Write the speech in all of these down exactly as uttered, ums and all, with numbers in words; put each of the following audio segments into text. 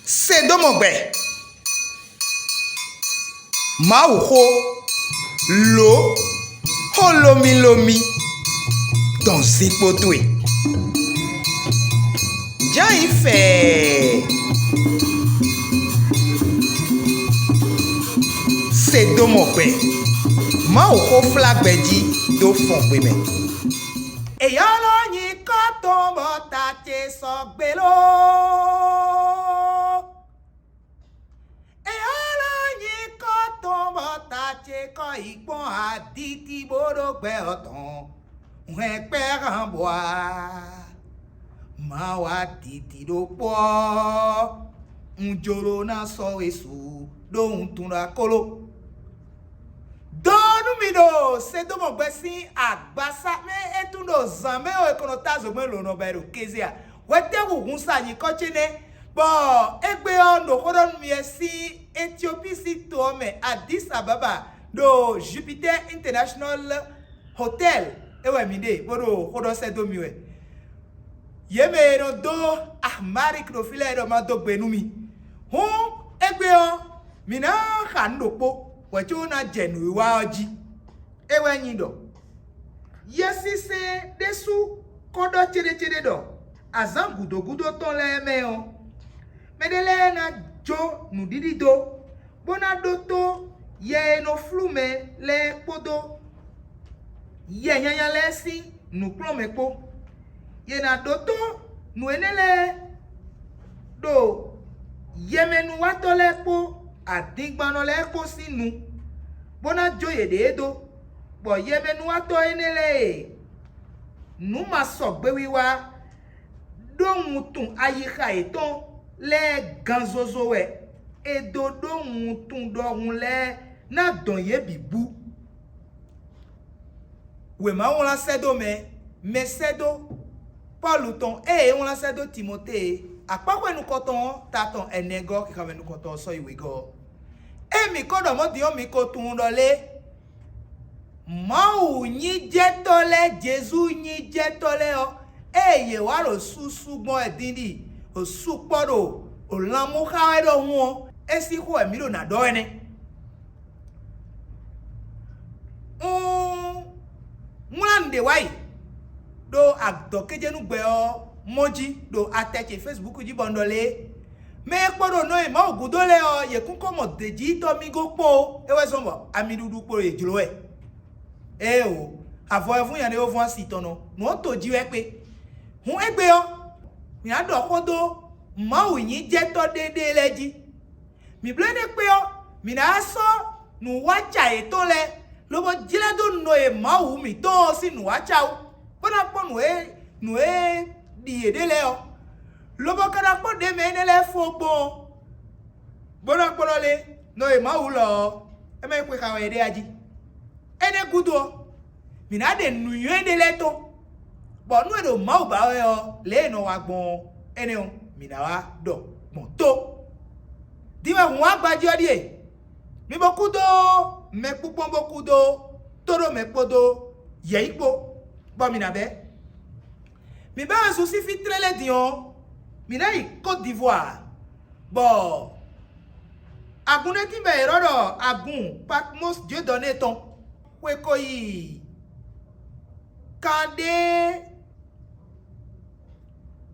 Se dó mɔ gbɛ. Mawuxó, lǒ, xó lómílómí dɔn zinkpo towe. Jǎ nyí fɛɛ. Se dó mɔ gbɛ. Mawuxó flá gbɛ jí dó fɔn xwe mɛ. Èyɔ́lɔ́ nyí kɔ́tɔn bɔ ta ce sɔgbe ló. Èyɔ́lɔ́ nyí kɔ́tɔn bɔ ta ce kɔ yi kpɔ́n aditi bó ɖó gbɛ ɔ́ tɔn. Hwɛn kpɛ́ han bɔ a ma wá didi ɖokpó ɔ́, un jló ná sɔ́ we su ɖó wuntun ɖo akóló. Dó nú mi ɖo Sedómɔ gbɛ sín agbasá mɛ e tún ɖo zǎn mɛ ɔ́, è ko nɔ tá zogbɛ́n lǒnɔ bɔ è ɖo kéze a? Hwetɛ́nu hun sa nyǐkɔ ce nɛ́, bɔ égbé ɔ́, un ɖo xó ɖɔ nú mi wɛ sín Etyopíi sín to ɔ́ mɛ, Adís Ababa, ɖo Jupitɛ́ International Hotel é wɛ mǐ ɖe, bó ɖo xó ɖɔ sɛ́ dó mi wɛ. Yě mɛ e nɔ dó Ahmarik ɖo fí lɛ́ɛ ɖɔ ma dó gbe nú mi. Hǔn égbé ɔ́, mǐ ná xa nǔ ɖokpó, hwɛ̌ có ná jɛ nǔwiwa ɔ́ jí. É wɛ nyí ɖɔ: Yɛsinsɛn ɖésú ko ɖɔ céɖécéɖé ɖɔ azǎn gǔdo gúdo tɔn lɛ́ɛ mɛ ɔ́, mɛɖé lɛ́ɛ ná jó nǔɖiɖi dó, bó ná ɖótó yɛ e nɔ flú mɛ lɛ́ɛ kpódó yɛ nyanya lɛ́ɛ sín nǔkplɔ́nmɛ kpó. Yě ná ɖótó nǔ énɛ́ lɛ́ɛ ɖo yɛmɛnúwatɔ́ lɛ́ɛ kpó adingbannɔ lɛ́ɛ kpó sín nu, bó ná jó yěɖée dó, bɔ yɛmɛnúwatɔ́ énɛ́ lɛ́ɛ e nǔ ma sɔgbe wiwa ɖó wuntun ayixa yětɔn lɛ́ɛ gán zozo wɛ è dó ɖó wuntun ɖɔhun lɛ́ɛ ná dɔn yě bǐ bú. Wěma wlán sɛ́ dó mɛ, mɛ sɛ́ dó Pɔ́lu tɔn ée é wlán sɛ́ dó Timɔtée é, akpáxwé nukɔntɔn ɔ́, ta tɔn ɛnɛgɔ́, xixanmɛ nukɔntɔn ɔ́ sɔ́ yi wegɔ́ ɔ́. Ée mǐ ko ɖɔ mɔ̌ din ɔ́, mi ko tunwun ɖɔ lé? Mawu nyíjɛtɔ́ lɛ́ɛ, Jezu nyíjɛtɔ́ lɛ́ɛ ɔ́, ée yě wá ɖo susu gbɔn wɛ din ɖi ɖo sukpɔ́ ɖo lanmú xá wɛ ɖɔhun ɔ́, é sín xó wɛ mǐ ɖo nǎ ɖɔ wɛ nɛ́. Un wlán nǔɖé wá yi ɖo adɔ̌kéjénúgbɛ ɔ́ mɔ jí ɖo atɛ ce Facebook jí bɔ un ɖɔ lé: Mɛ e kpo ɖo nɔ e Mawu gúdo lɛ́ɛ ɔ́, yě kún ko mɔ dějítɔ́ mì gó kpó ó. É wɛ zɔ́n bɔ amiɖuɖu kpo ɖo yě jló wɛ. Éeǒ, avɔ wɛ vún nya ɖé wó vɔ́n asi tɔn nɔ, nǔ ɔ́ to jí wɛ kpé. Hǔn égbé ɔ́, mǐ ná ɖɔ xó dó Mawu nyíjɛtɔ́ ɖéɖée lɛ́ɛ jí. Mǐ bló énɛ́ kpé ɔ́, mǐ ná wá sɔ́ nǔwaca yětɔn lɛ́ɛ, lobo jlɛ́ dó nɔ e Mawu mǐtɔn ɔ́ sín nǔwaca wú, bó ná kpɔ́n nǔ e nǔ e ɖi yě ɖe lɛ́ɛ ɔ́, lobo ka ná kpɔ́n ɖě mɛ énɛ́ lɛ́ɛ fó gbɔn ɔ́, bó ná kplɔ́n lé, nɔ e Mawu lɔ ɔ́, é mɛ xwe xa wɛ é ɖe a jí. Énɛ́ gúdo ɔ́, mǐ ná ɖe nǔnywɛ́ ɖé lɛ́ɛ tɔn, bɔ nú è ɖo Mawu ba wɛ ɔ́, lě e è nɔ wa gbɔn ɔ́, énɛ́ ɔ́, mǐ ná wá ɖɔ gbɔn tó. Din wɛ hǔn wá gbají ɔ́ ɖíe: mi bo kú dó mɛkpíkpɔ́n, bó kú dó tóɖó mɛ kpódó yɛ̌yi kpó, bɔ mi nǎ bɛ́. Mǐ bɛ́ wɛ sun sín fí tlélé din ɔ́, mǐ ná yi Côte d'Ivoire, bɔ agun ɖé tín bɔ è ylɔ́ ɖɔ agun Patmos Dieudonné tɔn. Xwe ko yi kanɖé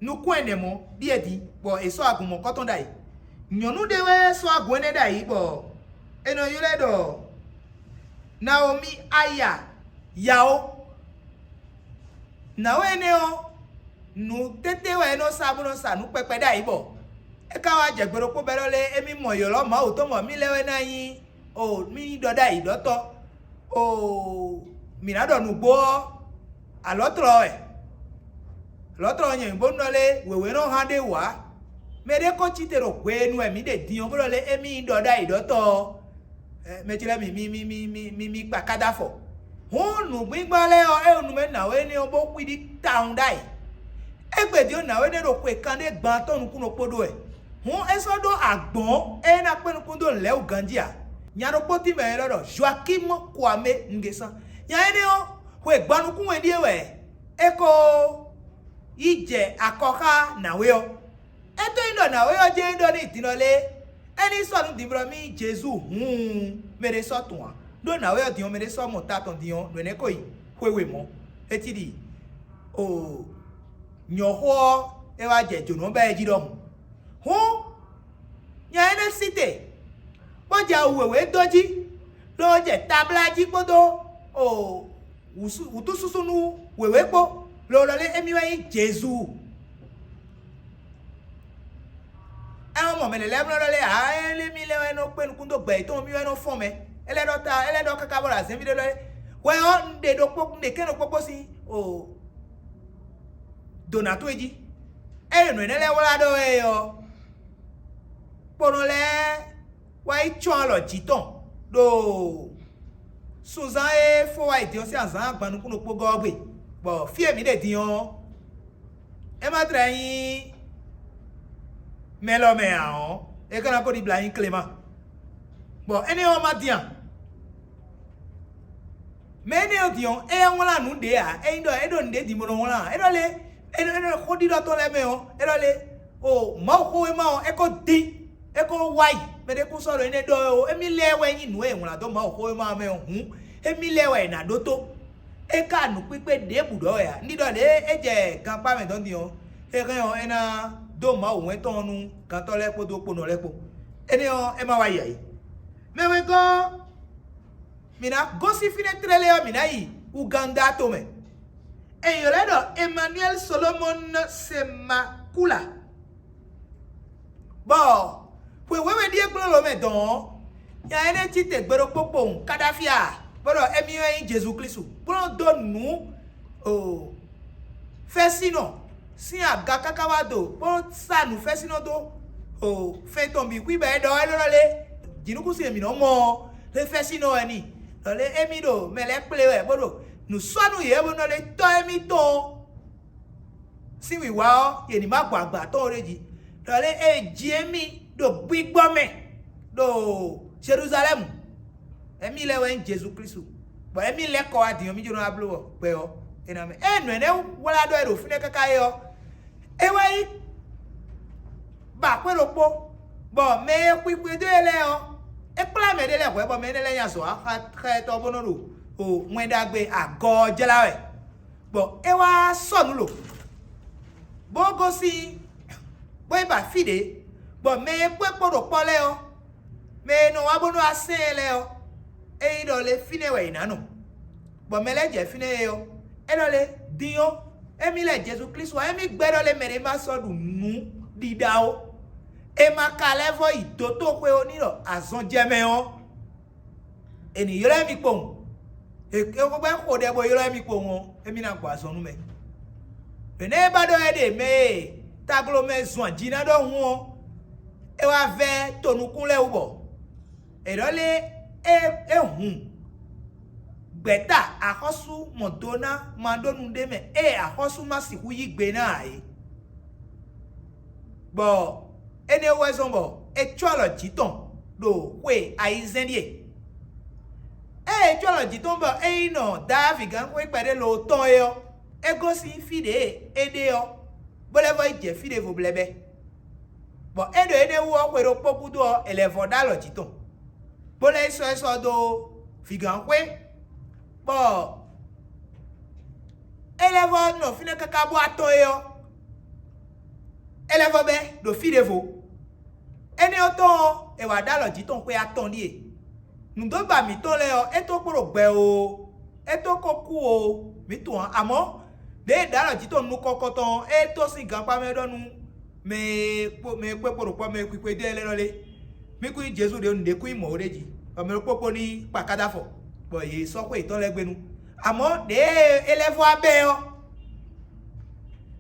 nukún ɛnɛ mɔ̌ ɖíe din, bɔ è sɔ́ agun mɔ̌kɔtɔn ɖ'ayǐ. Nyɔ̌nu ɖé wɛ sɔ́ agun énɛ́ ɖ'ayǐ, bɔ è nɔ ylɔ́ ɛ ɖɔ Nawomi Aya Yaó. Nǎwe énɛ́ ɔ́, nǔ tɛ́ntin wɛ é nɔ sa bó nɔ sa nǔ kpɛkpɛ ɖ'ayǐ bɔ é ka wá jɛ gbe ɖokpó bɔ é ɖɔ lé émí mɔ ylɔ̌ Mawu tɔn bɔ mì lɛ́ wɛ ná nyí o mì nyí ɖɔ ɖ'ayǐ ɖɔtɔ́. Oo, mǐ ná ɖɔ nǔgbó ɔ́, alɔ̌tlɔ wɛ. Alɔ̌tlɔ ɔ́ nyɛ bó nɔ lé wěwé nɔ hán ɖé wǎ. Mɛɖé ko cí te ɖo hwenu wɛ mǐ ɖe din ɔ́ bó ɖɔ lé émí nyí ɖɔ ɖ'ayǐ ɖɔtɔ́ ɔ́, mɛ ce lɛ́ɛ mi mi mi mi mi mi mi kpa ká dó afɔ. Hǔn nǔgbígbá lɛ́ɛ ɔ́, é ɖo nu mɛ nǎwe énɛ́ ɔ́ bó xwíɖí tawun ɖ'ayǐ. Égbé din ɔ́, nǎwe énɛ́ ɖo xwe kanɖé gban tɔn nukún ɖokpó ɖó wɛ. Hǔn é sɔ́ ɖó agbɔ̌n e ná kpé nukún dó lɛ̌wǔ ganjí ǎ. Nya ɖokpó tín bɔ è ylɔ́ ɖɔ Joakim Kwame Nguessang. Nya énɛ́ ɔ́, xwe gban nukún we ɖíe wɛ é ko yi jɛ akɔ xá nǎwe ɔ́. É tó nyí ɖɔ nǎwe ɔ́ jɛ́n é ɖɔ n'i din ɔ́ lé? É ní sɔ́ nǔ din bɔ mì Jezu hǔun, mɛ ɖé sɔ́ tɔn ǎ. Ɖó nǎwe ɔ́ din ɔ́, mɛ ɖé sɔ́ mɔ ta tɔn din ɔ́, nǔ énɛ́ ko yi xwé we mɔ̌. É cí ɖi o nyɔ̌xó ɔ́, é wá jɛ jǒnɔ ba ɛ jí ɖɔhun. Hǔn, nya énɛ́ sí te, bó jɛ awu wěwé dó jí, ló jɛ tablá jí kpódó o wǔtúsúsú nú wěwé kpó, ló ɖɔ lé émí wɛ nyí Jezu. É nɔ mɔ mɛ lɛ́lɛ́ blɔ́ ɖɔ lé ǎ, é lé mì lɛ́ wɛ nɔ kpé nukún dó gbɛ yětɔn, mì wɛ nɔ fɔ́n mɛ. É lɛ́ ɖɔ ta, é lɛ́ ɖɔ káká bɔ ɖo azɛ̌nví ɖé lɔ é. Hwɛ ɔ́, un ɖe ɖokpó, un ɖe kɛ́n ɖokpó kpó sín o dǒna towe jí. Ényí nǔ énɛ́ lɛ́ɛ wlá ɖɔ wɛ é ɔ́, kponɔ lɛ́ɛ wá yi cɔ́n alɔ jǐ tɔn ɖo sunzán e fó wá yi din ɔ́ sín azǎn agban nukún ɖokpó gɔ́ ɔ́ gbe, bɔ fí e mǐ ɖe din ɔ́, é ma tlɛ nyí mɛ lɔ mɛ ǎ ɔ́, é ka ná ko ɖibla nyí Klema. Bɔ énɛ́ ɔ́ ma din a? Mɛ énɛ́ ɔ́ din ɔ́, é wlán nǔ ɖě ǎ; é nyí ɖɔ é ɖo nǔɖé din bó nɔ wlán ǎ. É ɖɔ lé, é nɔ xó ɖiɖɔ tɔn lɛ́ɛ mɛ ɔ́, é ɖɔ lé, o Mawuxówéma ɔ́, é ko dín, é ko wá yi. Mɛ ɖé kún sɔ́ ɖo énɛ́ ɖɔ wɛ ó; émí lɛ́ɛ wɛ nyí nǔ e è wlán dó Mawuxówéma ɔ́ mɛ ɔ́ hǔn, émí lɛ́ɛ wɛ è nǎ ɖótó. É ka nǔkpíkpé ɖěbǔ ɖɔ wɛ ǎ. Un ɖi ɖɔ lě e é jɛ gankpá mɛ dɔn din ɔ́, é hɛn ɔ́, é ná dó Mawu wɛn tɔn ɔ́ nú gantɔ́ lɛ́ɛ kpódó kponɔ lɛ́ɛ kpó. Énɛ́ ɔ́, é ma wá yi ǎ é. Mɛ wegɔ́ ɔ́, mǐ ná gosín fínɛ́ tlélé ɔ́, mǐ ná yi Uganda tomɛ. È ylɔ́ ɛ ɖɔ Emmanuel Solomon Semakula. Bɔ xwe wěwe ɖíe gbló lǒ mɛ dɔn ɔ́, nya énɛ́ cí te gbe ɖokpó kpowun Kaɖafi a, bó ɖɔ émí wɛ nyí Jezu Klísu, bó nɔ́ dó nǔ fɛ́sínnɔ sín aga káká wá do, bó sa nǔ fɛ́sínnɔ dó fɛn tɔn bǐ xwí bɔ é ɖɔ é ɖɔ lé jǐnukúnsin e mǐ nɔ mɔ ɔ́, lé fɛ́sínnɔ wɛ n'i, ɖɔ lé émí ɖo mɛ lɛ́ɛ kplé wɛ, bó ɖo nǔ sɔ́ nú yě, bó nɔ lé tɔ́ émítɔn sín wǐwá ɔ́, yě ní ma gbɔ agba tɔn ó ɖ'é jí, ɖɔ lé é jí émí ɖo gbígbɔ mɛ ɖo Jeluzalɛ́mu. Émí lɛ́ɛ wɛ nyí Jezu Klísu, bɔ émí lɛ́ kɔ wá din ɔ́, mí jló ná bló bɔ gbɛ ɔ́ é ná mɛ. Ée nǔ énɛ́ wlá ɖɔ é ɖo fínɛ́ káká é ɔ́, é wá yi ba xwé ɖokpó, bɔ mɛ e xwixwe dó e lɛ́ɛ ɔ́, é kplá mɛ ɖé lɛ́ɛ hwɛ̌, bɔ mɛ énɛ́ lɛ́ɛ nyi azɔ̌ xá xá ɛ tɔn bó nɔ́ ɖo wɛn ɖagbe agɔ ɔ́ jlá wɛ. Bɔ é wá sɔ́ nǔ lo, bó gosín, bó yi ba fí ɖě, bɔ mɛ e kpó é kpó ɖo kpɔ́ lɛ́ɛ ɔ́, mɛ e nɔ wá bónú wá sɛ́n ɛ lɛ́ɛ ɔ́, é yi ɖɔ lé fínɛ́ wɛ è nǎ nɔ, bɔ mɛ lɛ́ɛ jɛ fínɛ́ e ɔ́, é ɖɔ lé, din ɔ́, émí lɛ́ɛ Jezu Klísu ɔ́, émí gbɛ́ ɖɔ lé mɛ ɖé ma sɔ́ ɖu nǔ ɖiɖa ó; è ma ka lɛ́ vɔ́ yi dotóxwé ó ní ɖɔ azɔn jɛ mɛ ɔ́, è nǐ ylɔ́ émí kpowun. È é xo bɔ é xo ɖɛ bó ylɔ́ émí kpowun ɔ́, émí ná gbɔ azɔn nú mɛ. Nǔ énɛ́ e ba ɖɔ é ɖe mɛ e taglomɛ zun aji ná ɖɔhun ɔ́, é wá vɛ́ tonukún lɛ́ɛ wú bɔ è ɖɔ lé é é hun gbɛ̌ta axɔ́sú mɔ̌dóná maɖónu ɖé mɛ ée axɔ́sú ma sixú yí gbe ná ǎ é. Bɔ énɛ́ wú wɛ zɔ́n bɔ é cɔ́ alɔ jǐ tɔn ɖo xwe ayizɛ́n ɖíe. Ée é cɔ́ alɔ jǐ tɔn bɔ é yi nɔ Davígán xwé kpɛɖé loo tɔn é ɔ́, é gosín fí ɖě e é ɖe ɔ́, bó lɛ́ vɔ́ yi jɛ fí ɖěvo blɛ́bɛ́. Bɔ é ɖo énɛ́ wú ɔ́, xwe ɖokpó gúdo ɔ́, è lɛ́ vɔ́ ɖó alɔ jǐ tɔn, bó lɛ́ yi sɔ́ ɛ sɔ́ dó vǐgán xwé, bɔ é lɛ́ vɔ́ nɔ fínɛ́ káká bó atɔ́n é ɔ́, é lɛ́ vɔ́ bɛ́ ɖo fí ɖěvo. Énɛ́ ɔ́ tɔn ɔ́, è wǎ ɖó alɔ jǐ tɔn xwe atɔn ɖíe. Nǔdógba mǐtɔn lɛ́ɛ ɔ́, é tó kpo ɖo gbɛ oo, é tó ko kú oo, mǐ tunwun ǎ. Amɔ̌, ɖěe è ɖǒ alɔ jǐ tɔn nukɔn kɔn tɔn ɔ́, é tó sín gankpá mɛ ɖɔ nú mɛ e kpó mɛ e kpó kpo ɖo kpɔ́ mɛ e xwixwe dó ɛ lɛ́ɛ ɖɔ lé: Mi kún nyí Jezu ɖě o, nǔɖé kún nyí mɔ̌ ó ɖ'é jí, bɔ mɛ ɖokpó kpó ní kpa ká dó afɔ, bɔ yě sɔ́ xwé yětɔn lɛ́ɛ gbe nú. Amɔ̌, ɖěe é lɛ́ vɔ́ wá bɛ́ ɔ́,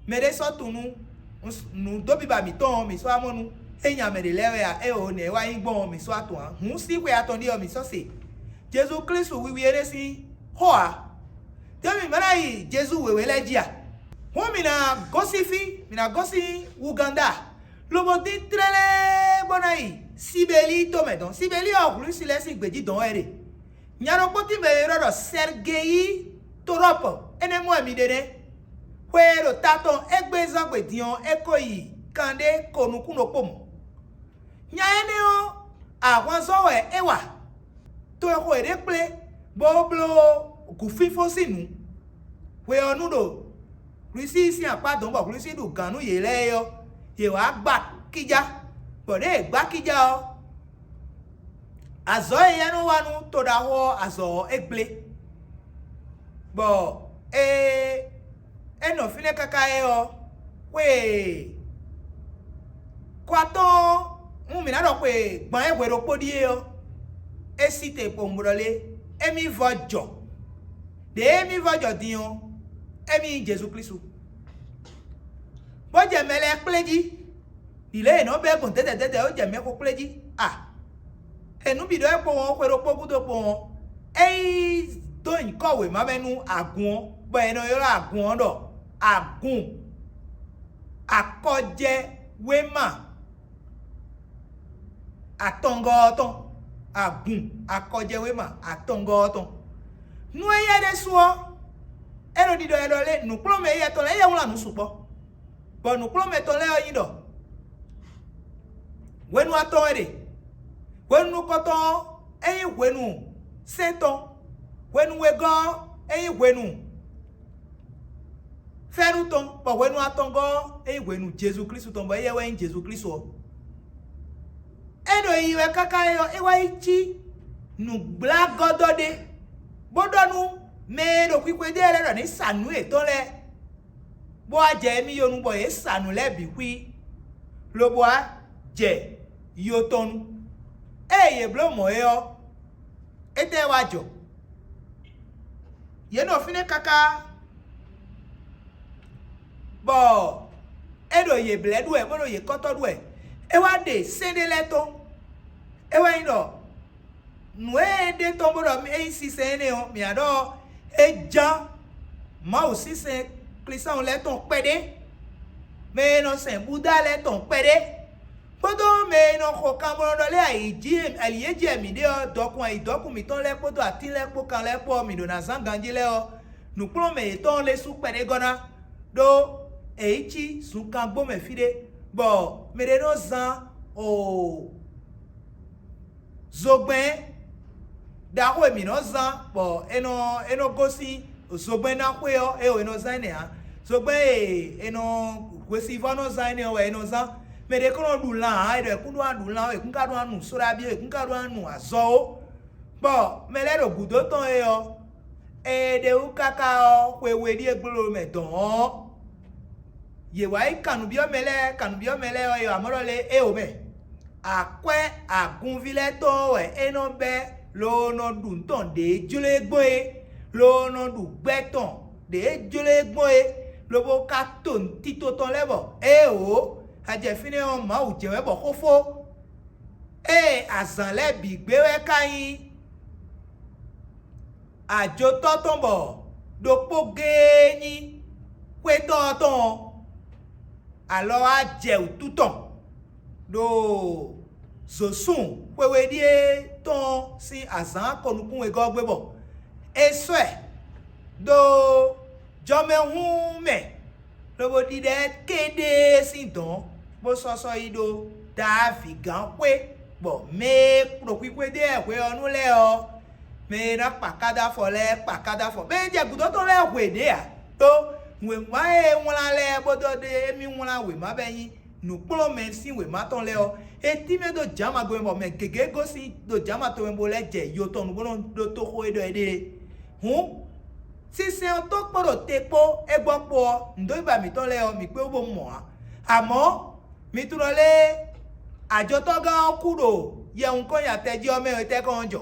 mɛ ɖé sɔ́ tunwun nú nǔ dó biba mǐtɔn ɔ́, mǐ sɔ́ wá mɔ nú é nya mɛ ɖě lɛ́ɛ wɛ a, éeǒ, nɛ̌ é wá nyí gbɔn ɔ́, mǐ sɔ́ wá tunwun ǎ. Hǔn sín xwe atɔn ɖíe ɔ́, mǐ sɔ́ se Jezu Klísu wiwi énɛ́ sín xó ǎ. Tɛ́nmɛ mǐ ma ná yi Jezu wěwé lɛ́ɛ jí a? Hǔn mǐ ná gosín fí, mǐ ná gosín Uganda, lobo dín tlélé bó ná yi Sibelíi tomɛ dɔn. Sibelíi ɔ́, Hlwisi lɛ́ɛ sín gbějí dɔn wɛ é ɖe. Nya ɖokpó tín mɛ e è ylɔ́ ɖɔ Sɛrgeyi Torɔ́pɔ, énɛ́ mɔ wɛ mi ɖe nɛ́. Xwe e ɖo ta tɔn égbé zán gbe din ɔ́, é ko yi kanɖé ko nukún ɖokpó mɔ̌. Nya énɛ́ ɔ́, ahwanzɔ́ wɛ é wa. To e xo yěɖée kplé, bó bló gǔfínfɔ́n sín nǔ. Hwe ɔ́ nu ɖo Hlwisí sín akpá dɔ̌n bɔ Hlwisí ɖu gǎn nú yě lɛ́ɛ é ɔ́, yě wá gba kíjá, bɔ ɖěe yě gbá kíjá ɔ́, azɔ̌ e é nɔ wa nú to ɖaxó ɔ́ azɔ̌ ɔ́ é gblé, bɔ é é nɔ fínɛ́ káká é ɔ́, xwe kɔ atɔ́ɔ́n, nú mǐ ná ɖɔ xwe gbɔn é hwe ɖokpó ɖíe ɔ́, é sí te kpowun bó ɖɔ lé: émí vɔ́ jɔ. Ɖěe émí vɔ́ jɔ din ɔ́, émí nyí Jezu Klísu, bó jɛ mɛ lɛ́ɛ kplé jí, ɖi lě e è nɔ́ bɛ́ gbɔn dɛ̌dɛ̌dɛ̌dɛ̌ bó jɛ mɛxo kplé jí a? È nǔ bǐ ɖɔ é kpowun ɔ́, xwe ɖokpó gúdo kpowun ɔ́, é yi dó nyǐkɔ wěma mɛ nú agun ɔ́, bɔ è nɔ ylɔ́ agun ɔ́ ɖɔ agun akɔjɛwéma atɔngɔ́ ɔ́ tɔn, agun akɔjɛwéma atɔngɔ́ ɔ́ tɔn. Nú éyɛ́ ɖésú ɔ́, é nɔ ɖiɖɔ wɛ ɖɔ lé nǔkplɔ́nmɛ éyɛ́ tɔn lɛ́ɛ éyɛ́ wlán nǔ sukpɔ́, bɔ nǔkplɔ́nmɛ tɔn lɛ́ɛ ɔ́ nyí ɖɔ hwenu atɔn wɛ ɖe. Hwenu nukɔntɔn ɔ́, é nyí hwenu sɛ́n tɔn; hwenu wegɔ́ ɔ́, é nyí hwenu fɛ́nú tɔn, bɔ hwenu atɔngɔ́ ɔ́, é nyí hwenu Jezu Klísu tɔn, bɔ éyɛ́ wɛ nyí Jezu Klísu ɔ́. É ɖo yiyi wɛ káká é ɔ́, é wá yi cí nǔgblágɔ́dɔ́ ɖé, bó ɖɔ nú mɛ e ɖo xwixwe ɖé lɛ́ɛ ɖɔ ní sa nǔ yětɔn lɛ́ɛ, bó wá jɛ émí yo nu, bɔ yě sa nǔ lɛ́ɛ bǐ xwí, lobo wá jɛ yo tɔn nu. Ée yě bló mɔ̌ é ɔ́, étɛ́ wá jɔ? Yě nɔ fínɛ́ káká, bɔ é ɖo yě blɛ́ ɖu wɛ, bó ɖo yě kɔ́tɔ́ ɖu wɛ. É wá ɖe sɛ́n ɖé lɛ́ɛ tɔn. É wɛ nyí ɖɔ nǔ e é ɖe tɔn bó ɖɔ é nyí sinsɛn énɛ́ ɔ́, mǐ ná ɖɔ é ján Mawu sínsɛn Klísáun lɛ́ɛ tɔn kpɛɖé, mɛ e nɔ sɛn Buda lɛ́ɛ tɔn kpɛɖé, kpódó mɛ e nɔ xo kan bó nɔ ɖɔ lé ayǐ jí, ali e jí wɛ mǐ ɖe ɔ́, dɔkun ayǐ dɔkun mǐtɔn lɛ́ɛ kpódó atín lɛ́ɛ kpó kan lɛ́ɛ kpó ɔ́, mǐ ɖo ná zán ganjí lɛ́ɛ ɔ́, nǔkplɔ́nmɛ yětɔn ɔ́ lɛ́ sú kpɛɖé gɔ́ ná, ɖó è yi cí zunkangbómɛ fí ɖé, bɔ mɛ ɖé nɔ zán oo zogbɛ́n ɖaxó e mǐ nɔ zán bɔ é nɔ é nɔ gosín zogbɛ́n ná xwé ɔ́, é ɔ́, è nɔ zán énɛ́ ǎ. Zogbɛ́n e è nɔ hwesivɔ́ nɔ zán énɛ́ ɔ́ wɛ è nɔ zán. Mɛ ɖě kɔn nɔ ɖu lan ǎ, è ɖɔ è kún ɖó ná ɖu lan ó, è kún ka ɖó ná nu sóɖábí ó, è kún ka ɖó ná nu azɔ ó. Bɔ mɛ lɛ́ɛ ɖo gǔdo tɔn é ɔ́, è ɖe wú káká ɔ́, xwe we ɖíe gbló mɛ dɔ̌n ɔ́, yě wá yi kan nǔ byɔ́ mɛ lɛ́ɛ, kan nǔ byɔ́ mɛ lɛ́ɛ ɔ́, è wǎ mɔ ɖɔ lé éeǒ mɛ. Akwɛ́ agunví lɛ́ɛ tɔn ɔ́ wɛ é nɔ bɛ́, lo ɔ́ nɔ ɖu nǔ tɔn ɖě jló e gbɔn é, lo ɔ́ nɔ ɖu gbɛ́ tɔn ɖě jló e gbɔn é, lobo ka to nǔ tito tɔn lɛ́ɛ bɔ éeǒ, a jɛ fínɛ́ ɔ́, Mawu jɛ wɛ bɔ xófó. Ée azǎn lɛ́ɛ bǐ gbé wɛ ka nyí ajotɔ́ tɔn bɔ ɖokpó géé nyí xwétɔ́ ɔ́ tɔn ɔ́, alɔ wá jɛ wǔtu tɔn ɖo zǒsun xwe we ɖíe tɔn sín azǎn ko nukún wegɔ́ ɔ́ gbé bɔ è sɔ́ ɛ dó jɔmɛhún mɛ, lobo ɖiɖɛ kéɖée sín dɔ̌n, bó sɔ́ sɔ́ yi ɖó Davígán xwé, bɔ mɛ e ɖo xwixwe ɖe wɛ hwe ɔ́ nu lɛ́ɛ ɔ́, mɛ e ná kpa ká dó afɔ lɛ́ɛ kpa ká dó afɔ. Mɛ e jɛ gǔdo tɔn lɛ́ɛ hwe ɖě ǎ, ɖó wěma e é wlán lɛ́ɛ bó dó ɖe émí wlán wěma bɔ é nyí nǔkplɔ́nmɛ sín wěma tɔn lɛ́ɛ ɔ́, é tínmɛ dó jǎma gbe mɛ, bɔ mɛ gěgé gosín ɖo jǎma tɔn mɛ bó lɛ́ jɛ yo tɔn nu bó nɔ́ ɖótó xó e ɖɔ é ɖe é. Hǔn, sinsɛn ɔ́ tó kpó ɖo te kpó é gbɔ kpó ɔ́, nǔɖoyíba mǐtɔn lɛ́ɛ ɔ́, mǐ kpé wú bó mɔ ǎ. Amɔ̌, mi tunɔ lé ajotɔ́gán ɔ́ kú ɖo yɛhunkɔ́nyi atɛ jí ɔ́ mɛ ɔ́, étɛ́ kɔn nɔ jɔ?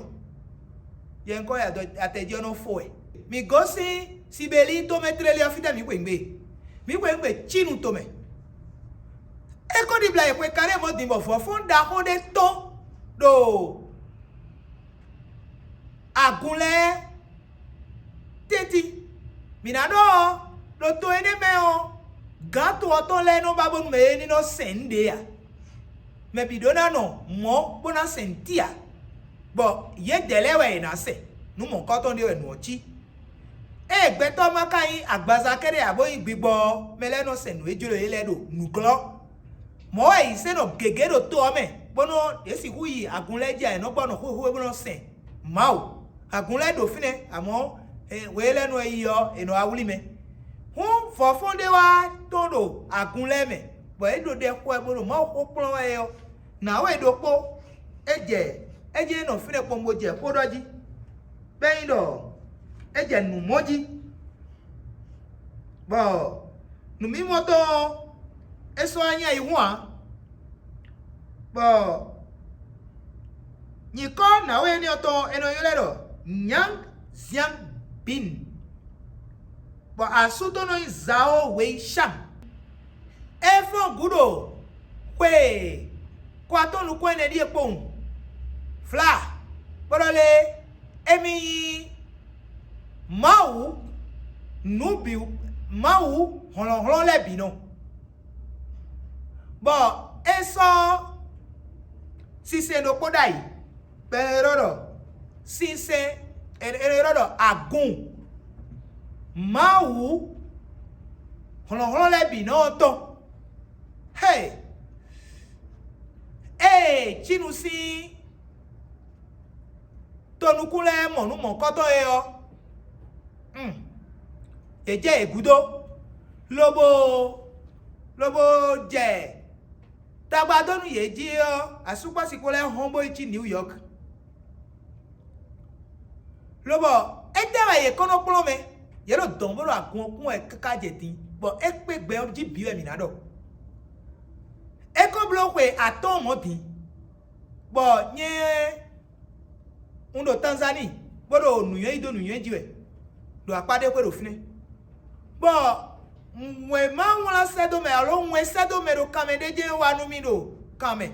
Yɛhunkɔ́nyi atɛ jí ɔ́ nɔ fó wɛ. Mǐ gosín Sibelíi tomɛ tlélé ɔ́ fítɛ́ mǐ xweyǐgbe? Mǐ xweyǐgbe Cínu tomɛ. É ko ɖibla yi xwe Kalémɔ́ din bɔ vɔ̌fɔ́n ɖaxó ɖé tɔ́n ɖo agun lɛ́ɛ tɛ́ntin. Mǐ ná ɖɔ ɔ́, ɖo to énɛ́ mɛ ɔ́, gǎn to ɔ́ tɔn lɛ́ɛ nɔ ba bónú mɛ é ní nɔ sɛn nǔɖé ǎ. Mɛ bǐ ɖó ná nɔ mɔ̌ bó ná sɛn nǔtí ǎ, bɔ yědɛɛ lɛ́ɛ wɛ è nǎ sɛn. Nǔ mɔ̌kɔ́tɔn ɖé wɛ nǔ ɔ́ cí. Ée gbɛtɔ́ ma ka nyí agbaza kɛ́ɖɛ́ ǎ bó nyí gbigbɔ ɔ́, mɛ lɛ́ɛ nɔ sɛn nǔ e jló yě lɛ́ɛ ɖo nǔglɔ́. Mɔ̌ wɛ è yi sɛ́n nɔ gěgé ɖo to ɔ́ mɛ, bónú yě sixú yi agun lɛ́ɛ jí ǎ, è nɔ gbɔ nɔ xwéxwé bó nɔ sɛn Mawu. Agun lɛ́ɛ ɖo fínɛ́, amɔ̌ hwe élɔ́ nɔ yi ɔ́, è nɔ wá wlí mɛ. Hǔn vɔ̌fɔ́n ɖé wá tɔ́n ɖo agun lɛ́ɛ mɛ, bɔ é ɖo ɖɛ xo wɛ bó ɖo Mawu xó kplɔ́n wɛ é ɔ́, nǎwe ɖokpó, é jɛ é jɛ́n nɔ fínɛ́ kpɔ́n bó jɛ xó ɖɔ jí, bɔ é nyí ɖɔ é jɛ nǔ mɔ jí, bɔ nǔmimɔ tɔn ɔ́, é sɔ́ wá nyí ayihún ǎ, bɔ nyǐkɔ nǎwe énɛ́ ɔ́ tɔn è nɔ ylɔ́ ɛ ɖɔ Nyang Ziangbin, bɔ asú tɔn nɔ nyí Zao Weishang. É fɔ́n gǔ ɖo xwe kɔ atɔ́ nukún ɛnɛ ɖíe kpowun, Vla, bó ɖɔ lé, émí nyí Mawu nǔ bǐ, Mawu hlɔ̌nhlɔ́n lɛ́ɛ bǐ nɔ, bɔ é sɔ́ sinsɛn ɖokpó ɖ'ayǐ, bɔ è nɔ ylɔ́ ɖɔ sinsɛn, è nɔ ylɔ́ ɖɔ agun Mawu hlɔ̌nhlɔ́n lɛ́ɛ bǐ nɔ ɔ́ tɔn. Hé! Ée Cínu sín tonukún lɛ́ɛ mɔ nǔ mɔ̌kɔtɔn é ɔ́, yě jɛ yě gúdo, lobo lobo jɛ tagba dó nú yě jí ɔ́, asúkpɔ́ sixú lɛ́ɛ hɔn bó yi cí New York. Lobɔ étɛ́ wɛ yě kɔn nɔ kplɔ́n mɛ? Yě ɖo dɔ̌n bó ɖo agun ɔ́ kún wɛ káká jɛ din, bɔ é kpé gbɛ ɔ́ jí bǐ wɛ mǐ ná ɖɔ. É ko bló xwe atɔ́ɔ́n mɔ̌ din, bɔ nyɛ un ɖo Tanzani, bó ɖo nǔnywɛ́ yí dó nǔnywɛ́ jí wɛ, ɖo akpá ɖé xwé ɖo fínɛ́, bɔ wěma wlán sɛ́ dó mɛ alo wɛn sɛ́ dó mɛ ɖo kanmɛ ɖé jɛ́n wá nú mì ɖo kan mɛ,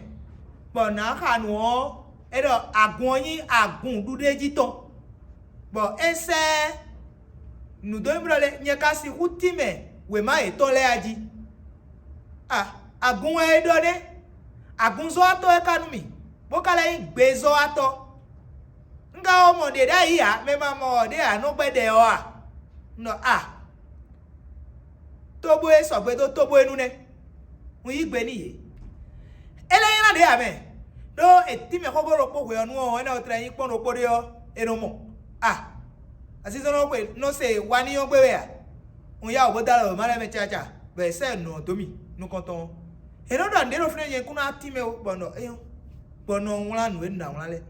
bɔ nǎ xa nǔ ɔ́, é ɖɔ agun ɔ́ nyí agun ɖuɖéjí tɔn, bɔ é sɛ́ nǔ dó mì ɖɔ lé, nyɛ ka sixú tínmɛ wěma yětɔn lɛ́ɛ a jí. A, agun wɛ é ɖɔ nɛ́, agunzɔ́watɔ́ wɛ ka nú mì, bó ka lɛ́ nyí gbezɔ́watɔ́. Un ka ko mɔ ɖě ɖ'ayǐ ǎ, mɛ ma mɔ ɔ́ ɖě ǎ nɔ gbɛ́ ɖɛ ɔ́ a? Un ɖɔ a, tóbú e sɔgbe dó tóbú e nu nɛ́, un yí gbe n'i yě. É lɛ́ nylá ɖě ǎ mɛ, ɖó è tínmɛ xóxó ɖokpó hwe ɔ́ nu ɔ́, énɛ́ ɔ́ tlɛ nyí kpɔ́n ɖokpó ɖé ɔ́, è nɔ mɔ. A, azinzɔnnɔ xwe nɔ se wani ɔ́ gbe wɛ a? Un yá wǔ bó dó alɔ wěma lɛ́ɛ mɛ caca, bɔ è sɛ́ nǔ ɔ́ dó mì nukɔntɔn ɔ́. È nɔ ɖɔ nǔɖé ɖo fínɛ́ nyɛ kún ná tínmɛ ó, bɔ nɔ éyɔ́, bɔ nɔ wlán nǔ e un ná wlán lɛ́ɛ.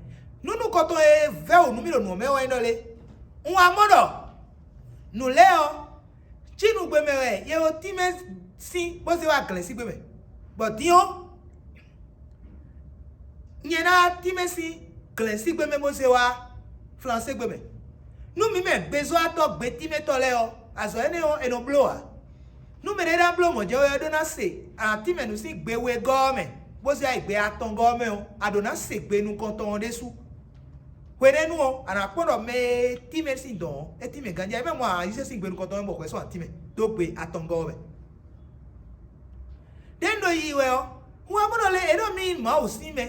Nú nukɔntɔn e vɛ́ wǔ nú mì ɖo nǔ ɔ́ mɛ wɛ nyí ɖɔ lé? Un wá mɔ ɖɔ nǔ lɛ́ɛ ɔ́, cí nǔgbé mɛ wɛ yɛ ko tínmɛ sín bó zé wá glɛ̌n sín gbé mɛ, bɔ din ɔ́, nyɛ ná tínmɛ sín glɛ̌n sín gbé mɛ bó zé wá Flansé gbé mɛ. Nú mǐ mɛ gbezɔ́watɔ́ gbetínmɛtɔ́ lɛ́ɛ ɔ́, azɔ̌ énɛ́ ɔ́, è nɔ bló ǎ. Nú mɛɖé ná bló mɔ̌ jɛ wɛ ɔ́, é ɖó ná se atínmɛnǔ sín gbe wegɔ́ ɔ́ mɛ, bó zé wá yi gbe atɔngɔ́ ɔ́ mɛ ɔ́, a ɖǒ ná se gbe nukɔntɔn ɔ́ ɖésú. Hwenɛ́nu ɔ́, a nǎ kpɔ́n ɖɔ mɛ e tínmɛ sín dɔ̌n ɔ́, é tínmɛ ganjá, é mɛ mɔ ayǐ sín gbe nukɔntɔn ɔ́ bɔ hwɛ sɔ́ atínmɛ dó gbe atɔngɔ́ ɔ́ mɛ. Ɖěe un ɖo yiyi wɛ ɔ́, un wá mɔ ɖɔ lě e ɖɔ mì nyí Mawu sín mɛ,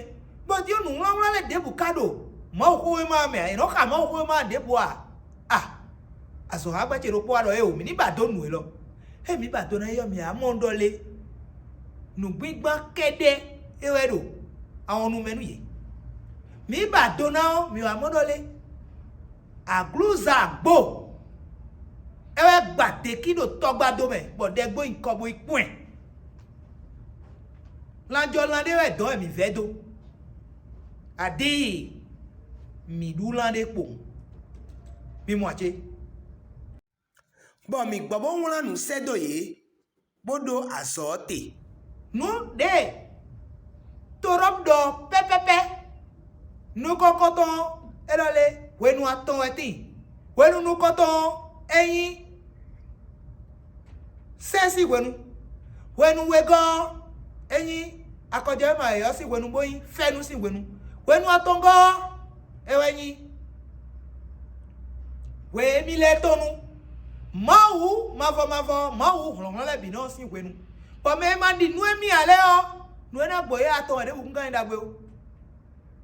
bɔ din ɔ́, nǔwlánwlán lɛ́ɛ ɖěbǔ ka ɖo Mawuxówéma ɔ́ mɛ ǎ; è nɔ́ xa Mawuxówéma ɔ́ ɖěbǔ a? A, azɔ̌xágbɛ́ ce ɖokpó wá ɖɔ éeǒ, mǐ ní ba dó nǔ élɔ́. Ée mǐ ba do ná é ɔ́, mǐ wá mɔ ɖɔ lé? Nǔgbígbán kɛ́ɖɛ́ é wɛ ɖo awɔnnu mɛ nú yě. Mǐ ba do ná ɔ́, mǐ wá mɔ ɖɔ lé? Aglǔza agbo é wɛ gba děkí ɖo tɔgbado mɛ, bɔ ɖɛ gbo nyi kɔ bo yi kpɔ́n ɛ. Lanjɔlan ɖé wɛ dɔ̌n wɛ mǐ vɛ́ dó. Adíi, mǐ ɖu lan ɖé kpowun. Mi mɔ ǎ cé? Bɔ mǐ gbɔ bó wlán nǔ sɛ́ dó yě, bó ɖó azɔ̌ ɔ́ te. Nǔ ɖě Torɔ́bu ɖɔ pɛ́pɛ́pɛ́, nukɔntɔn ɔ́, é ɖɔ lé, hwenu atɔn wɛ tíin. Hwenu nukɔntɔn ɔ́, é nyí sɛ́n sín hwenu. Hwenu wegɔ́ ɔ́, é nyí akɔjɔwéma yɔ̌yɔ́ sín hwenu, bó nyí fɛ́nú sín hwenu. Hwenu atɔngɔ́ ɔ́, é wɛ nyí hwe émí lɛ́ɛ tɔn nu. Mawu mavɔ mavɔ, Mawu hlɔ̌nhlɔ́n lɛ́ɛ bǐ nɔ sín hwenu. Bɔ mɛ e ma ɖi nú émí ǎ lɛ́ɛ ɔ́, nǔ e ná gbɔ yě atɔn wɛ ɖěbǔ gúngán nyi ɖagbe ó.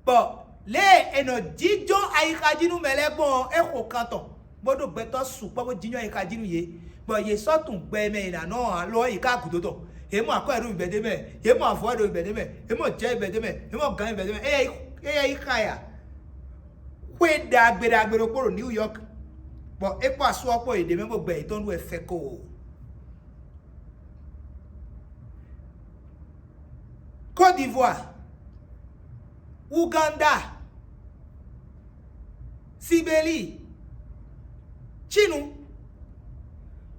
Bɔ lě e è nɔ jínjɔ́n ayixa jí nú mɛ lɛ́ɛ gbɔn ɔ́, é xo kan tɔn, bó ɖó gbɛtɔ́ sukpɔ́ bó jínjɔ́n ayixa jí nú yě, bɔ yě sɔ́ tunwun gbɛ e mɛ è nǎ nɔ ɔ́ ǎ; lo ɔ́, yě ká gǔdo tɔn. Yě mɔ akwɛ́ ɖo bɛ̌dé mɛ, yě mɔ avɔ ɖo bɛ̌dé mɛ, yě mɔ jɛ bɛ̌dé mɛ, yě mɔ gan bɛ̌dé mɛ. Éyɛ́ yí xa ya. Xwé ɖagbe ɖagbe ɖokpó ɖo New York, bɔ é kpó asú ɔ́ kpó yě ɖ'é mɛ bó gbɛ yětɔn ɖu wɛ fɛkoo. Côte d'Ivoire, Uganda, Sibeli, Chinu,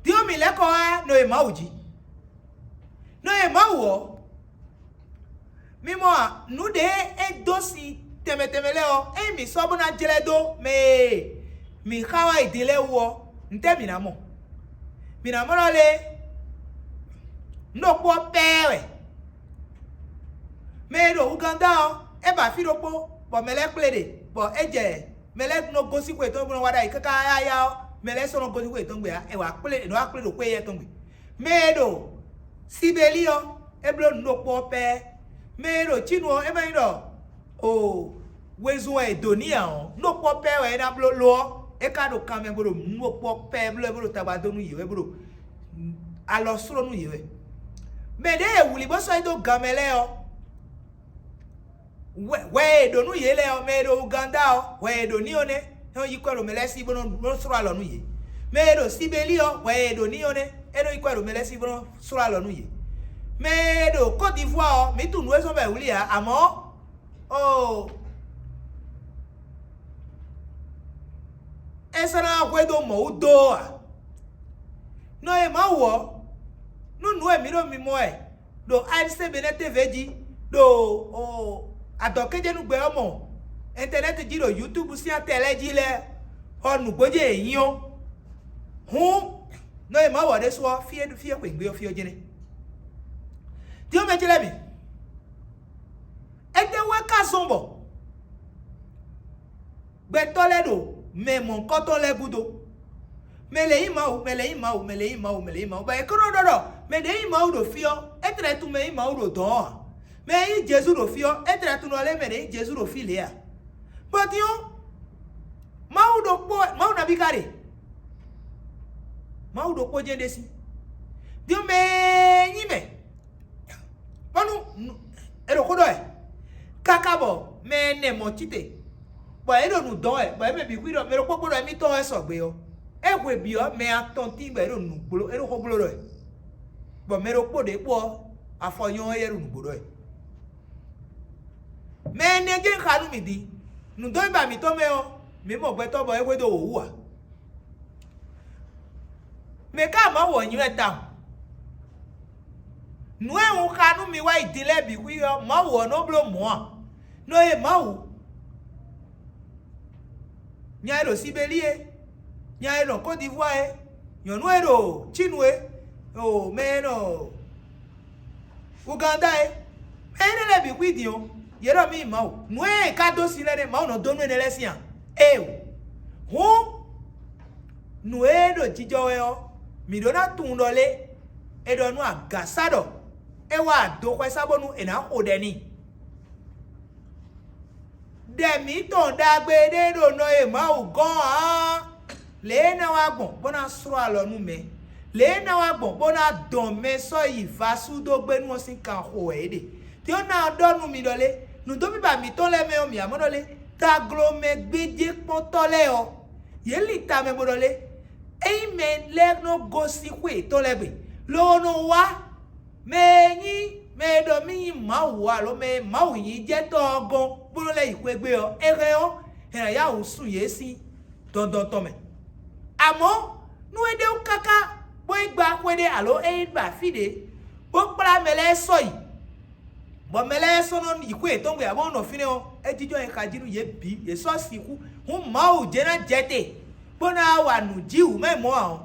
din ɔ́ mǐ lɛ́ kɔ wá nɔ e Mawu jí. Nɔ e Mawu ɔ́, mi mɔ a, nǔ ɖě e dó sin tɛnmɛ tɛnmɛ lɛ́ɛ ɔ́, ényí mǐ sɔ́ bó ná jlɛ́ dó mɛ e mǐ xa wá yi din lɛ́ɛ wú ɔ́, ntɛ́ mǐ ná mɔ? Mǐ ná mɔ ɖɔ lé? Nǔ ɖokpó ɔ́ pɛ́ɛ wɛ. Mɛ e ɖo Uganda ɔ́, é ba fí ɖokpó, bɔ mɛ lɛ́ɛ kplé ɖe, bɔ é jɛ mɛ lɛ́ɛ nɔ gosín xwe tɔn bó nɔ wá ɖ'ayǐ káká yáyá ɔ́, mɛ lɛ́ɛ sɔ́ nɔ gosín xwe tɔn gbe ǎ, è wǎ kplé, è nɔ wá kplé ɖo xwé éyɛ́ tɔn gbe. Mɛ e ɖo Sibeli ɔ́, é bló nǔ ɖokpó ɔ́ pɛ́. Mɛ e ɖo Cínu ɔ́, é ma nyí ɖɔ o wezun wɛ è dǒ n'i ǎ ɔ́, nǔ ɖokpó ɔ́ pɛ́ wɛ é ná bló lo ɔ́, é ka ɖo kanmɛ bó ɖo nǔ ɖokpó ɔ́ pɛ́ bló wɛ bó ɖo tagba dó nú yě wɛ bó ɖo alɔ sló nú yě wɛ. Mɛ ɖěe è wlǐ bó sɔ́ yi dó gan mɛ lɛ́ɛ ɔ́, hwɛ e è ɖǒ nú yě lɛ́ɛ ɔ́, mɛ e ɖo Uganda ɔ́, hwɛ e è ɖǒ n'i ɔ́ nɛ́, é nɔ yi kwɛ́ ɖo mɛ lɛ́ɛ sí bó nɔ́ slɔ́ alɔ nú yě. Mɛ e ɖo Sibeli ɔ́, hwɛ e è ɖǒ n'i ɔ́ nɛ́, é nɔ yi kwɛ́ ɖo mɛ lɛ́ɛ sí bó nɔ́ slɔ́ alɔ nú yě. Mɛ e ɖo Côte d'Ivoire ɔ́, mǐ tunwun nǔ e zɔ́n bɔ è wlí ǎ, amɔ̌ oo, é sɔ́ ná hwedó mɔ̌ wú dó ǎ. Nɔ e Mawu ɔ́, nú nǔ e mǐ ɖo mimɔ wɛ ɖo A N C Benɛ́ T V jí, ɖo adɔ̌kéjénúgbɛ ɔ́ mɔ ɛntɛnɛ́ti jí ɖo YouTube sín atɛ lɛ́ɛ jí lɛ́ɛ ɔ́, nǔgbó jɛ́n yě nyí ɔ́, hǔn nɔ e Mawu ɔ́ ɖésú ɔ́, fí e fí e xweyǐgbe ɔ́, fí ɔ́ jɛ́n nɛ́. Din ɔ́, mɛ ce lɛ́ɛ mi, étɛ́ wɛ ka zɔ́n bɔ gbɛtɔ́ lɛ́ɛ ɖo mɛ mɔ̌hunkɔtɔn lɛ́ɛ gúdo? Mɛ lě nyí Mawu, mɛ lě nyí Mawu, mɛ lě nyí Mawu, mɛ lě nyí Mawu, bɔ è ko nɔ ɖɔ ɖɔ mɛ ɖě nyí Mawu ɖo fí ɔ́, é tlɛ tunwun mɛ nyí Mawu ɖo dɔ̌n ɔ́ ǎ. Mɛ e nyí Jezu ɖo fí ɔ́, é tlɛ tunwun ɖɔ lé mɛ ɖě nyí Jezu ɖo fí lě ǎ. Bɔ din ɔ́, Mawu ɖokpó, Mawu nabí ka ɖe? Mawu ɖokpó jɛ́n ɖe sí. Din ɔ́, mɛ e nyí mɛ, bónú è ɖo xó ɖɔ wɛ, káká bɔ mɛ ɛnɛ mɔ cíte, bɔ é ɖo nǔ dɔn wɛ, bɔ é mɛ bǐ xwí ɖɔ mɛ ɖokpó kpó ɖɔ émítɔn wɛ sɔgbe ɔ́, é hwe bǐ ɔ́, mɛ atɔn tín bɔ é ɖo nǔ gbló, é ɖo xó gbló ɖɔ wɛ, bɔ mɛ ɖokpó ɖě kpó ɔ́, afɔ nyɔ́ ɔ́, é ɖo nǔgbó ɖɔ wɛ. Mɛ ɛnɛ jɛ́n xa nú mì din. Nǔdɔnníba mǐtɔn mɛ ɔ́, mǐ mɔ gbɛtɔ́ bɔ é hwedó wǒ wú ǎ. Mɛ̌ ka Mawu ɔ́ nyí wɛ tawun? Nǔ e un xa nú mi wá yi din lɛ́ɛ bǐ xwí ɔ́, Mawu ɔ́ nɔ bló mɔ̌ a? Nɔ e Mawu, nya e ɖo Sibeli é, nya e nɔ Côte d'Ivoire é, nyɔ̌nu e ɖo Cínu é, o mɛ e nɔ Uganda é, mɛ énɛ́ lɛ́ɛ bǐ xwí din ɔ́, yě ɖɔ mì Mawu. Nǔ e è ka dó sin lɛ́ɛ nɛ́, Mawu nɔ dó nú énɛ́ lɛ́ɛ sín a? Éeǒ. Hǔn, nǔ e ɖo jijɔ wɛ ɔ́, mǐ ɖó ná tunwun ɖɔ lé? È ɖɔ nú agǎsá ɖɔ é wá do xwɛ sá bónú è nǎ xo ɖɛ n'i. Ɖɛ mǐtɔn ɖagbe ɖé ɖo nɔ e Mawu gɔ́n ǎ. Lě e é ná wá gbɔn bó ná slɔ́ alɔ nú mɛ, lě e é ná wá gbɔn bó ná dɔn mɛ sɔ́ yi vasúdógbénu ɔ́ sín kan xo wɛ é ɖe. Din ɔ́, ná ɔ́ ɖɔ nú mi ɖɔ lé? Nǔdóbíba mǐtɔn lɛ́ɛ mɛ ɔ́, mǐ wá mɔ ɖɔ lé? Taglomɛ gbéjékpɔ́ntɔ́ lɛ́ɛ ɔ́, yě lin tamɛ bó ɖɔ lé? Ényí mɛ lɛ́ɛ nɔ gosín xwé yětɔn lɛ́ɛ gbe, lobo nɔ wá mɛ e nyí mɛ e ɖɔ mì nyí Mawu alo mɛ e Mawu nyí jɛtɔ́ ɔ́ gɔ́n bó nɔ́ lɛ́ yi xwé gbe ɔ́, é hɛn ɔ́, è nǎ yá wǔ sun yě sín dɔndɔn tɔn mɛ. Amɔ̌, nú é ɖe wú káká bó yi gba xwé ɖé alo é yi ba fí ɖé, bó kplá mɛ lɛ́ɛ sɔ́ yi, bɔ mɛ lɛ́ɛ sɔ́ nɔ yi xwé yětɔn gbe ǎ bó nɔ fínɛ́ ɔ́, é jínjɔ́n nyi xa jí nú yě bǐ; yě sɔ́ sixú. Hǔn Mawu jɛ́n ná jɛ te bó ná wa nǔ jí wǔ mɛ mɔ̌ ǎ ɔ́,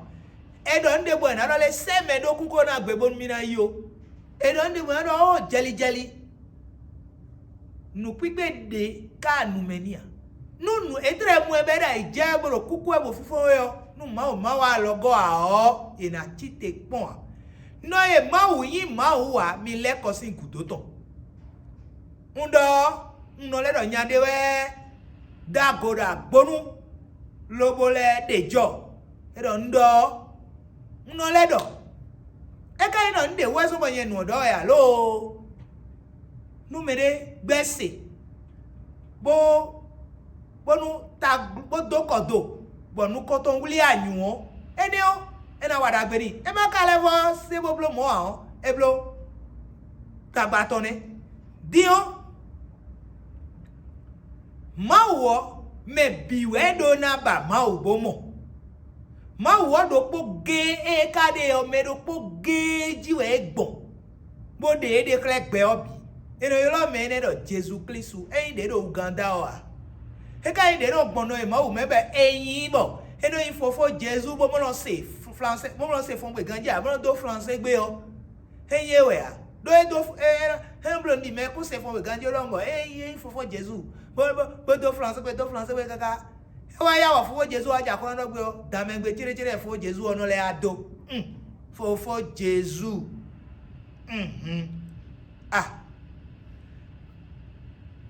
è ɖɔ nǔ ɖěbǔ wɛ è nǎ ɖɔ lɛ́ɛ sɛ́ mɛ ɖó kúkú ná gbe bónú mì ná yi ó. È ɖɔ nǔ ɖěbǔ wɛ è nǎ ɖɔ ó jɛlijɛli. Nǔkpíkpé ɖě ka nu mɛ n'i ǎ. Nú nǔ étrɛ́ mɔ ɛ bɔ é ɖo ayǐ jɛ bó ɖo kúkú wɛ bó fínfɔ́n wɛ ɔ́, nú Mawu ma wa alɔgɔ́ ǎ ɔ́, è nǎ cí te kpɔ́n ǎ. Nɔ e Mawu nyí Mawu ǎ, mi lɛ́ kɔ sín gǔdo tɔn. Un ɖɔ ɔ́, un nɔ lɛ́ ɖɔ nya ɖé wɛ dó ago ɖo agbónú lobo lɛ́ ɖe jɔ. É ɖɔ un ɖɔ ɔ́, un nɔ lɛ́ ɖɔ. É ka nyí ɖɔ nǔ ɖě wú wɛ zɔ́n bɔ nyɛ nu ɔ́ ɖɔ wɛ ǎ loo? Nú mɛɖé gbɛ́ se, bó bónú ta bó dó kɔ do, bɔ nukɔn tɔn wlí anyǔ ɔ́, énɛ́ ɔ́, é ná wa ɖagbe n'i. É ma ka lɛ́ vɔ́ se bó bló mɔ̌ ǎ ɔ́, é bló tagba tɔn nɛ́. Din ɔ́, Mawu ɔ́, mɛ bǐ wɛ ɖó ná ba Mawu bó mɔ. Mawu ɔ́ ɖokpó géé e é ka ɖe ɔ́, mɛ ɖokpó géé jí wɛ é gbɔn, bó ɖe é ɖe xlɛ́ gbɛ ɔ́ bǐ. È nɔ ylɔ́ mɛ énɛ́ ɖɔ Jezu Klísu, é nyí ɖě ɖo Uganda ɔ́ ǎ. É ka nyí ɖě nɔ gbɔn nɔ e Mawu mɛ bɔ é nyí bɔ é nɔ nyí fofó Jezu bó mɔ nɔ se flansé bó mɔ nɔ se fɔngbe ganjí ǎ, bó nɔ dó flansé gbé ɔ́, é nyí é wɛ ǎ. Ɖó é dó é é nɔ bló nú mɛ kún se fɔngbe ganjí ɔ́ ɖɔhun bɔ é nyí é nyí fofó Jezu, bó bó bó dó flansé gbé dó flansé gbé káká. É wá yá wɔ fofó Jezu wá jɛ aklúnɔ gbe ɔ́, danmɛgbe céɖécéɖé fofó Jezu ɔ́ nɔ lɛ́ yá dó. Hmm. Fofó Jezu. Mhm. Ah.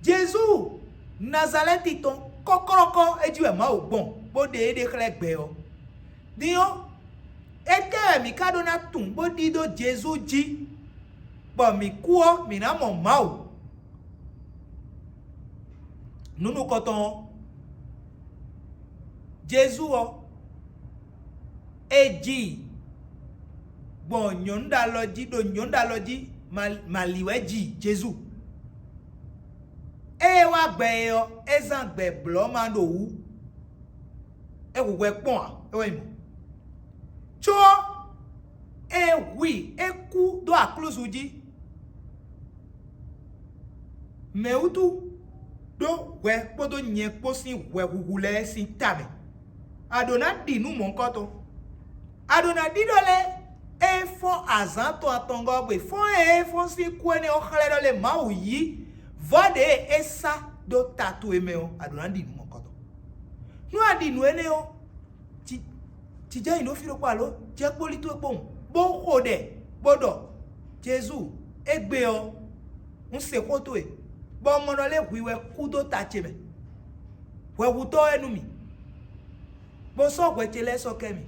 Jezu Nazalɛ́ti tɔn kɔ́kɔ́lɔ́kɔ́ é jí wɛ Mawu gbɔn bó ɖe éɖée xlɛ́ gbɛ ɔ́. Din ɔ́, étɛ́ wɛ mǐ ka ɖó ná tunwun bó ɖidó Jezu jí, bɔ mǐ kú ɔ́, mǐ ná mɔ Mawu? Nǔ nukɔntɔn ɔ́, Jezu ɔ́, è ji i gbɔn nyɔ̌nu ɖo alɔ jí ɖo nyɔ̌nu ɖo alɔ jí, Mali wɛ ji Jezu. Ée é wá gbɛ é ɔ́, é zán gbɛ blɔ̌ ma ɖo wǔ. É hu hwɛ kpɔ́n ǎ, é wɛ nyí mɔ̌. Có ée hu i é kú dó aklúzu jí, mɛ̌ wútu ɖó hwɛ kpódó nyɛ kpó sín hwɛhuhu lɛ́ɛ sín ta mɛ? A ɖǒ ná ɖi nǔ mɔ̌hunkɔtɔn. A ɖǒ ná ɖi ɖɔ lɛ́ɛ é fɔ́n azǎn tɔn atɔngɔ́ ɔ́ gbe fɔ́n e é fɔ́n sín kú énɛ́ ɔ́ xlɛ́ ɖɔ lé Mawu yí vɔ̌ ɖě e é sá dó ta towe mɛ ɔ́, a ɖǒ ná ɖi nǔ mɔ̌hunkɔtɔn. Nú a ɖi nǔ énɛ́ ɔ́, jijɛ nyi ɖó fí ɖokpó alo jɛ kpóli towe kpowun, bó xo ɖɛ, bó ɖɔ: Jezu, égbé ɔ́, un se xó towe, bɔ un mɔ ɖɔ lé hwi wɛ kú dó ta ce mɛ. Hwɛhutɔ́ wɛ nú mì, bó sɔ́ hwɛ ce lɛ́ɛ sɔ́ kɛ mì.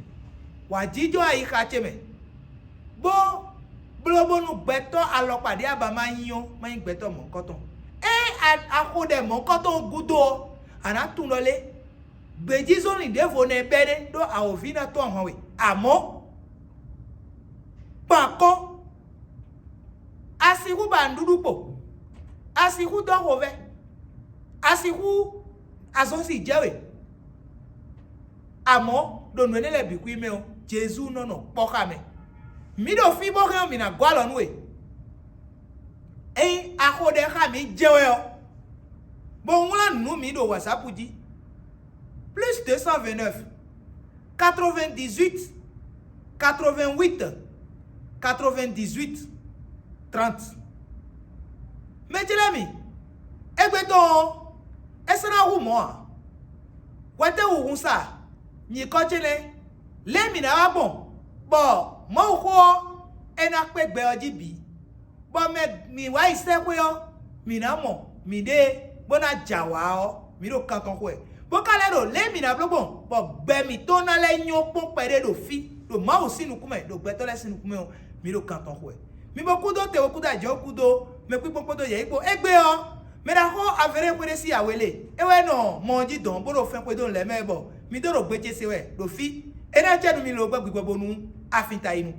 Wǎ jínjɔ́n ayixa ce mɛ, bó bló bónú gbɛtɔ́ alɔkpa ɖě a ba ma nyí ɔ́, ma nyí gbɛtɔ́ mɔ̌hunkɔtɔn. Ée a xo ɖɛ mɔ̌hunkɔtɔn ɔ́ gúdo ɔ́, a nǎ tunwun ɖɔ lé gbějízɔ́nlin ɖěvo nɛ́ bɛ́ ɖé ɖó awǒvi ná tɔ́n ahwan we. Amɔ̌, kpan akɔ́, a sixú ba nǔɖuɖu kpo, a sixú dɔ́ xovɛ́, a sixú azɔn si jɛ we. Amɔ̌, ɖo nǔ énɛ́ lɛ́ɛ bǐ xwí mɛ ɔ́, Jezu nɔ nɔ kpɔ́ xá mɛ. Mǐ ɖo fí bó hɛn ɔ́, mǐ ná gɔ́ alɔ nú we. Ényí a xo ɖɛ xá mǐ jɛ wɛ ɔ́, bó wlán nǔ nú mǐ ɖo WhatsApp jí: plus deux cent vingt-neuf, quatre-vingt-dix-huit, quatre-vingt-huit, quatre-vingt-dix-huit, trente. Mɛ ce lɛ́ɛ mi, égbé tɔn ɔ́, é sɔ́ ná hu mɔ̌ ǎ. Hwɛtɛ́ wu hun sa nyǐkɔ ce lɛ́ɛ, lě e mǐ ná wá gbɔn, bɔ Mawuxó ɔ́, é ná kpé gbɛ ɔ́ jí bǐ, bɔ mɛ mǐ wá yi sɛ́xwé ɔ́, mǐ ná mɔ mǐɖée bó ná jɛ awǎ ɔ́, mǐ ɖo kan tɔn xo wɛ, bó ka lɛ́ ɖo lě e mǐ ná bló gbɔn, bɔ gbɛ mǐtɔn ná lɛ́ nyɔ́ kpɔ́n kpɛɖé ɖo fí, ɖo Mawu sín nukún mɛ, ɖo gbɛtɔ́ lɛ́ɛ sín nukún mɛ ɔ́, mǐ ɖo kan tɔn xo wɛ. Mi bo kúdó te we kúdó ajɔ̌ kúdó mɛ kpíkpɔ́n kpódó yɛ̌yi kpó. Égbé ɔ́, mɛ ɖaxó Avelée xwéɖé sín awě le; é wɛ nɔ mɔ ɔ́ jí dɔn bó ɖo fɛn xwedó lɛ̌ mɛ wɛ bɔ mi dó ɖo gbe ce se wɛ ɖo fí. É ná acɛ nú mi logbɛ́ gbigbɔ bónú afin ta yi nu.